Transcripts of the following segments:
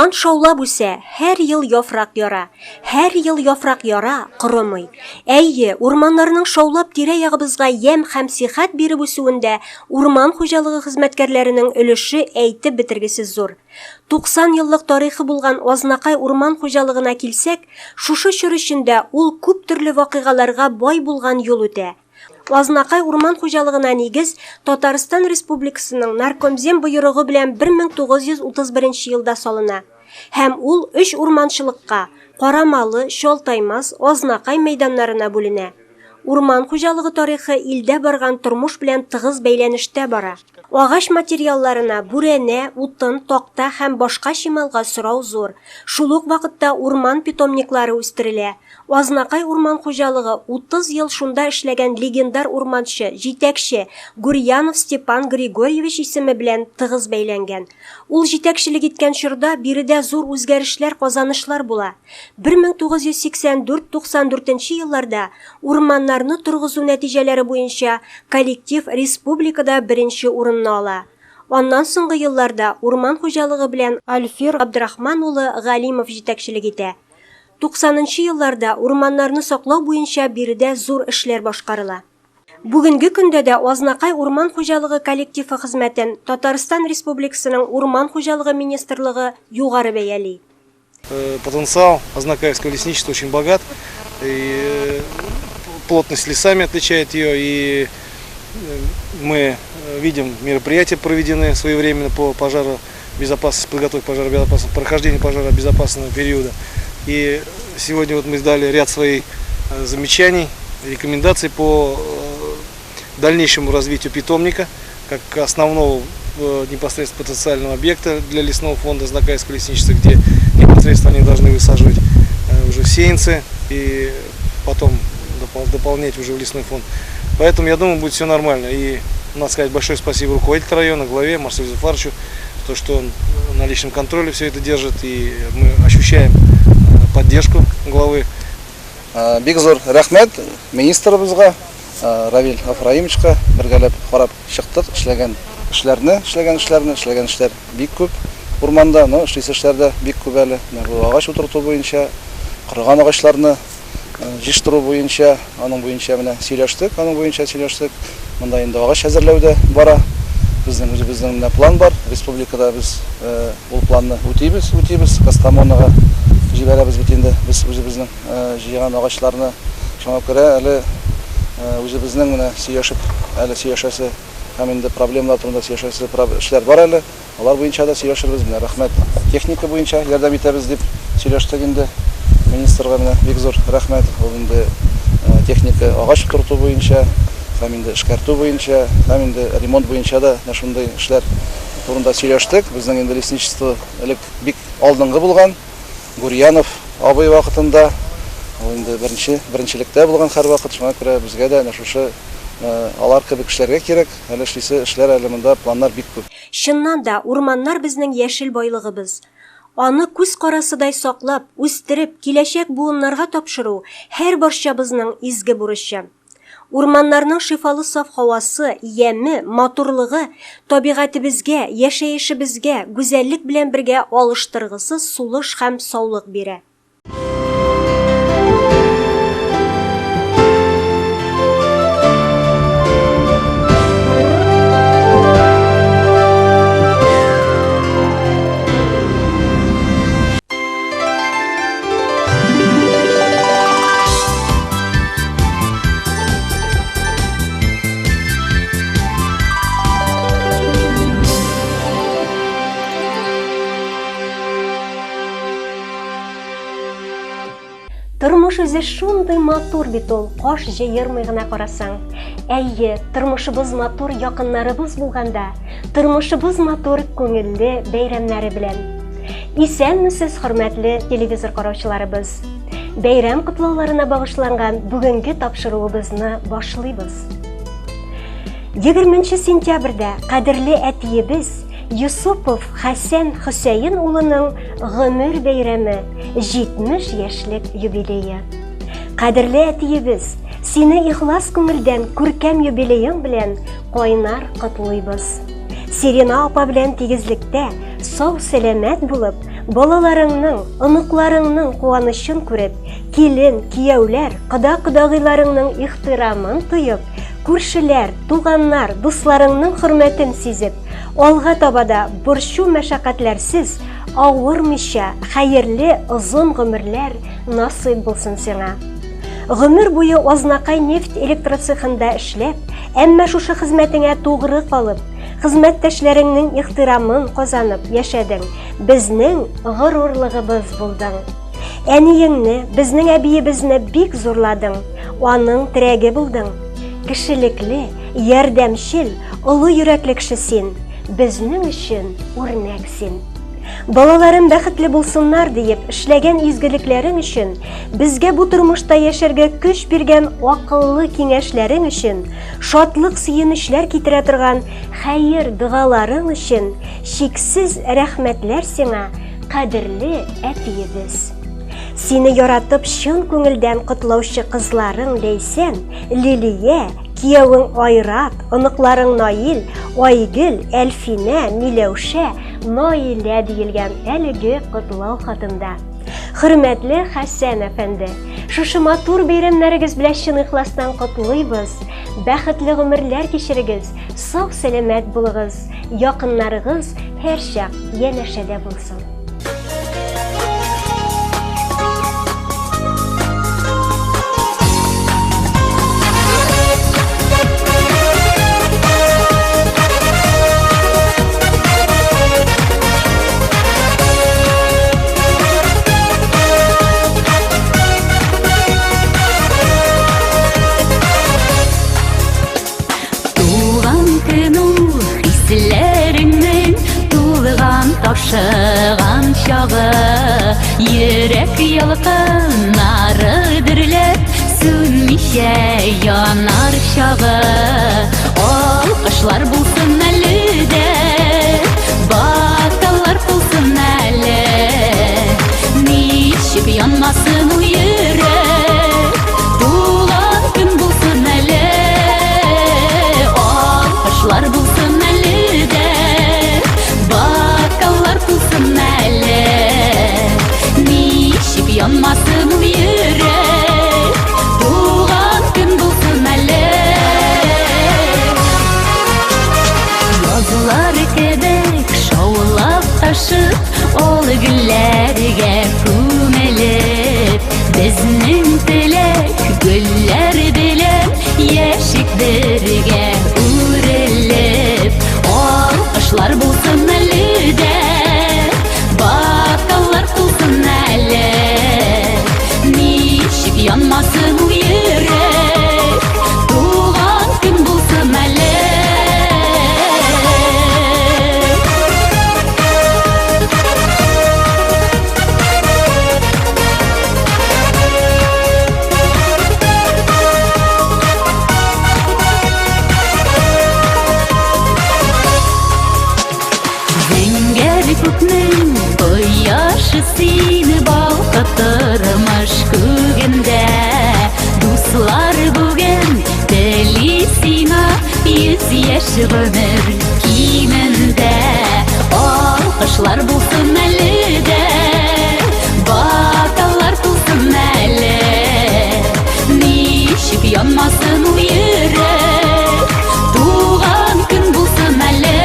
Урман шаулап үсә, һәр ел яфрак яра, һәр ел яфрак яра, корымый. Әйе, урманнарның шаулап тирә-ягыбызга ямь һәм сихәт биреп үсүендә урман хуҗалыгы хезмәткәрләренең өлеше әйтеп бетергесез зур. 90 еллык тарихы булган Азнакай урман хуҗалыгына килсәк, шушы чор эчендә ул күп төрле вакыйгаларга бай булган юл үтә. Азнакай урман хуҗалыгына нигез Татарстан Республикасының Наркомзем боерыгы белән 1931 елда салына. Һәм ул өч урманчылыкка, Карамалы, Чалтаймас, Азнакай мәйданнарына бүленә. Урман хуҗалыгы тарихы илдә барган тормыш белән тыгыз бәйләнештә бара. Агач материалларына, бүрәнә, утын, такта һәм башка чималга сорау зур. Шул ук вакытта урман питомниклары үстерелә. Азнакай урман хуҗалыгы 30 ел шунда эшләгән легендар урманчы, җитәкче Гурьянов Степан Григорьевич исеме белән тыгыз бәйләнгән. Ул җитәкчелек иткән чорда биредә зур үзгәрешләр, казанышлар була. 1984-94 елларда урманнарны торгызу нәтиҗәләре буенча коллектив республикада беренче урынны ала. Аннан соңгы елларда урман хуҗалыгы белән Альфир Абдрахман улы Галимов җитәкчелек итә. 90 нчы елларда урманнарны саклау буенча биредә зур эшләр башкарыла. Бүгенге көндә дә Азнакай урман хуҗалыгы коллективы хезмәтен Татарстан Республикасының Урман хуҗалыгы министрлыгы югары бәяли. Потенциал Азнакаевского лесничества очень богат. И плотность лесами отличает ее. И мы видим, мероприятия проведены своевременно по пожаробезопасности, подготовке пожаробезопасности, прохождению пожаробезопасного периода. И сегодня вот мы сдали ряд своих замечаний, рекомендаций по дальнейшему развитию питомника как основного непосредственно потенциального объекта для лесного фонда Азнакаевского лесничества, где непосредственно они должны высаживать уже сеянцы и потом дополнять уже в лесной фонд. Поэтому, я думаю, будет все нормально. И надо сказать большое спасибо руководителю района, главе Марселю Зуфаровичу, то, что он на личном контроле все это держит, и мы ощущаем поддержку главы. Бик зур рәхмәт министрыбызга, Равил Афраимовичка, бергәләп карап чыктык эшләгән эшләрне, эшләгән эшләрне, эшләгән эшләр бик күп урманда, но эшлисе эшләр дә бик күп әле. Менә бу агач утырту буенча, корыган агачларны җыештыру буенча, аның буенча менә сөйләштек, аның буенча сөйләштек. Монда инде агач әзерләү дә бара. Безнең үзебезнең менә план бар. Республикада без ул планны үтибез, үтибез. Кастамонага җибәрәбез бит инде без үзебезнең җыйган агачларны. Шуңа күрә әле үзебезнең менә сөйләшеп, әле сөйләшәсе һәм инде проблемалар турында сөйләшәсе эшләр бар әле. Алар буенча да сөйләшербез. Менә рәхмәт, техника буенча ярдәм итәбез дип сөйләштек инде. Министрга менә бик зур рәхмәт. Ул инде техника агач утырту буенча һәм инде эшкәртү буенча һәм инде ремонт буенча да менә шундый эшләр турында сөйләштек. Безнең инде лесничество элек бик алдынгы булган. Гурьянов абый вакытында ул инде беренче беренчелектә булган һәрвакыт. Шуңа күрә безгә дә әнә шушы алар кебек эшләргә кирәк. Әле эшлисе эшләр әле монда планнар бик күп. Чыннан да, урманнар безнең яшел байлыгыбыз. Аны күз карасыдай саклап, үстереп, киләчәк буыннарга тапшыру, һәрбарчабызның изге бурычы. Урманнарның шифалы саф һавасы, яме, матурлыгы табигатебезгә, яшәешебезгә гүзәллек белән бергә алыштыргысыз сулыш һәм саулык бирә. Тормыш үзе шундый матур бит ул, каш җыермый гына карасаң. Әйе, тормышыбыз матур якыннарыбыз булганда, тормышыбыз матур күңелле бәйрәмнәре белән. Исәнмесез, хөрмәтле телевизор караучыларыбыз! Бәйрәм котлауларына багышланган бүгенге тапшыруыбызны башлыйбыз. 20 сентябрьдә кадерле әтиебез Юсупов Хәсән Хөсәен улының гомер бәйрәме 70 яшьлек юбилее. Кадерле әтиебез, сине ихлас күңелдән күркәм юбилеең белән кайнар котлыйбыз. Сирина апа белән тигезлектә, сау-сәламәт булып, Балаларыңның, оныкларыңның куанычын күреп, килен, кияүләр, кода-кодагыйларыңның ихтирамын тоеп, күршеләр, туганнар, дусларыңның хөрмәтен сизеп, алга таба да борчу-мәшәкатьләрсез, авырмыйча, хәерле озын гомерләр насыйп булсын сиңа. Гомер буе Азнакай нефть электроцехында эшләп, әмма шушы хезмәтеңә тугры калып, хезмәттәшләреңнең ихтирамын казанып яшәдең, безнең горурлыгыбыз булдың. Әниеңне, безнең әбиебезне бик зурладың, аның терәге булдың. Кешелекле, ярдәмчел, олы йөрәкле кеше син, безнең өчен үрнәк син. Балаларым бәхетле булсыннар диеп эшләгән изгелекләрең өчен, безгә бу тормышта яшәргә көч биргән акыллы киңәшләрең өчен, шатлык-сөенечләр китерә торган хәер-догаларың өчен чиксез рәхмәтләр сиңа, кадерле әтиебез. Сине яратып чын күңелдән котлаучы кызларың Ләйсән, Лилия, киявең Айрат, оныкларың Наил, Айгөл, Әлфинә, Миләүшә, Наилә диелгән әлеге котлау хатында. Хөрмәтле Хәсән әфәнде, шушы матур бәйрәмнәрегез белән чын ихластан котлыйбыз. Бәхетле гомерләр кичерегез, сау-сәламәт булыгыз, якыннарыгыз һәрчак янәшәдә булсын. Туган көн ул хисләреңнең тулган ташыган чагы. Йөрәк ялкыннары дөрләп сүнмичә янар чагы. Алкышлар булсын әле дә, бокаллар тулсын әле. Ничек янмасын ул йөрәк, туган көн булсын әле. Алкышлар булсын әле дә, бокаллар тулсын әле. Ничек янмасын ул йөрәк, туган көн булсын әле. Язлар кебек шаулап ташып, Ул гөлләргә күмелеп, Безнең теләк гөлләр белән Яшик бергә үрелеп. Алкышлар булсын әле дә, Бокаллар тулсын әле. Ничек янмасын ул йөрәк, Туган көн булсын әле. Зәңгәр күкнең кояшы сине балкытырмыш күгендә. Дуслар бүген тели сиңа 100 яшь гомер кимендә. Алкышлар булсын әле дә, бокаллар тулсын әле. Ничек янмасын ул йөрәк, туган көн булсын әле.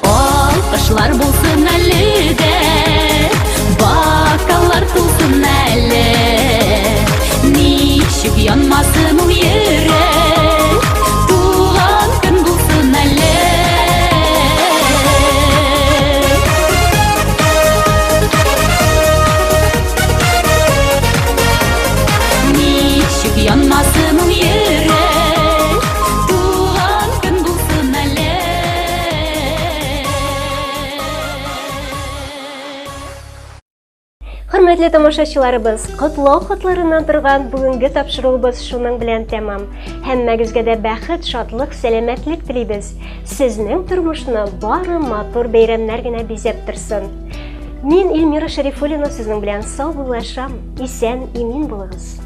Алкышлар булсын әле дә, бокаллар тулсын әле. Ничек янмасын ул йөрәк, туган көн булсын әле. Ничек янмасын ул йөрәк, туган көн булсын әле. Хөрмәтле тамашачыларыбыз, котлау хатларыннан торган бүгенге тапшыруыбыз шуның белән тәмам. Һәммәгезгә дә бәхет, шатлык, сәламәтлек телибез. Сезнең тормышны бары матур бәйрәмнәр генә бизәп торсын. Мин Эльмира Шәрифуллина сезнең белән саубуллашам. Исән, имин булыгыз.